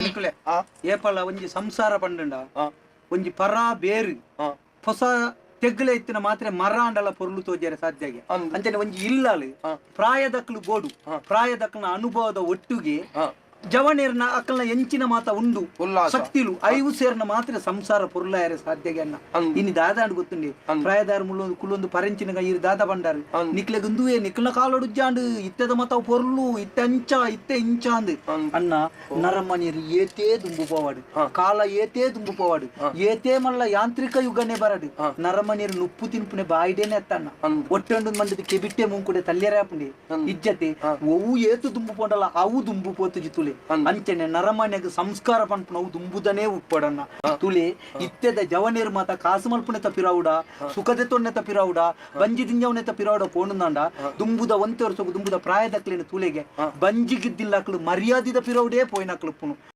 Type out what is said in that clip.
ನಿಕುಲೆ ಏಪಲ ಒಂಜಿ ಸಂಸಾರ ಪಂಡಂಡ ಒಂಜಿ ಪರ ಬೇರು ಹೊಸ ತೆಗ್ಲೆ ಇತ್ತಿನ ಮಾತ್ರ ಮರ ಅಂಡಲ ಪೊರ್ಲು ತೋಜರೆ ಸಾಧ್ಯ. ಅಂಚನೆ ಒಂಜಿ ಇಲ್ಲಾಲು ಪ್ರಾಯದಕ್ಲು ಬೋಡು, ಪ್ರಾಯದಕ್ಲನ ಅನುಭವದ ಒಟ್ಟುಗೆ ಜವನೇರ್ನ ಅಕ್ಕಲ್ನ ಎಂಚಿನ ಮಾತ ಉಂಡು ಶಕ್ತಿಲು ಐವು ಸೇರ್ನ ಮಾತ್ರ ಸಂಸಾರ ಪೊರ್ಲಾಯರೆ ಸಾಧ್ಯ ಅನ್ನ. ಇನಿ ದಾದಾಂಡ್ ಗೊತ್ತುಂಡೆ, ಪ್ರಾಯದಾರ ಮುಲ್ಲೊಂದು ಕುಲ್ಲೊಂದು ಪರೆಂಚಿನ ಈರ್ ದಾದ ಬಂಡಾರು ನಿಕ್ಲೆಗ್ ಉಂದುವೇ ನಿಕ್ಲ ಕಾಲೊಡುಜ್ಜಾಂಡ್ ಇತ್ತೆದ ಮಾತ ಪೊರ್ಲು ಇತ್ತೆ ಅಂಚ ಇತ್ತೆ ಇಂಚ ಅಂದ್ ಅಣ್ಣ. ನರಮನಿರ್ ಏತೇ ದುಂಬು ಪೋವಾಡು, ಕಾಲ ಏತೇ ದುಂಬು ಪೋವಾಡು, ಏತೇ ಮಲ್ಲ ಯಾಂತ್ರಿಕ ಯುಗನೇ ಬರಡು, ನರಮನಿರ್ ನುಪ್ಪು ತಿನ್ಪುನೆ ಬಾಯಿಡೇನೆ ಅತ್ತಣ್ಣ. ಒಟ್ಟೊಂಡು ಮಂಡದ ಕೆಬಿಟ್ಟೆ ಮುಂಕುಡೆ ತಲ್ಯರೆ ಆಪುಂಡೆ ಇಜ್ಜತೆ. ಒವು ಏತು ದುಂಬು ಪೋಂಡಲ ಅವು ದುಂಬು ಪೋತುಜಿ ತುಲೆ. ಅಂಚನೆ ನರಮನೆಗ್ ಸಂಸ್ಕಾರ ಪನ್ಪುನವು ದುಂಬುದನೇ ಉಪ್ಪಡಣ್ಣ ತುಲೆ. ಇತ್ತೆದ ಜವನೇರ್ ಮಾತ ಕಾಸು ಮಲ್ಪುನೆತ ಪಿರವುಡ, ಸುಖದೆ ತೊನ್ನೆತ ಪಿರವುಡ, ಬಂಜಿ ದಿಂಜವನೆತ ಪಿರವುಡ ಪೋಣುಂದಾಂಡ ದುಂಬುದ ಒಂತೆ ವರ್ಷಗು ದುಂಬುದ ಪ್ರಾಯದಕ್ಲೆನ ತುಲೆಗೆ ಬಂಜಿಗಿದ್ದಿಲ್ಲಕ್ಲು ಮರ್ಯಾದಿದ ಪಿರವುಡೇ ಪೋಯಿನಕ್ಲು ಪುನು.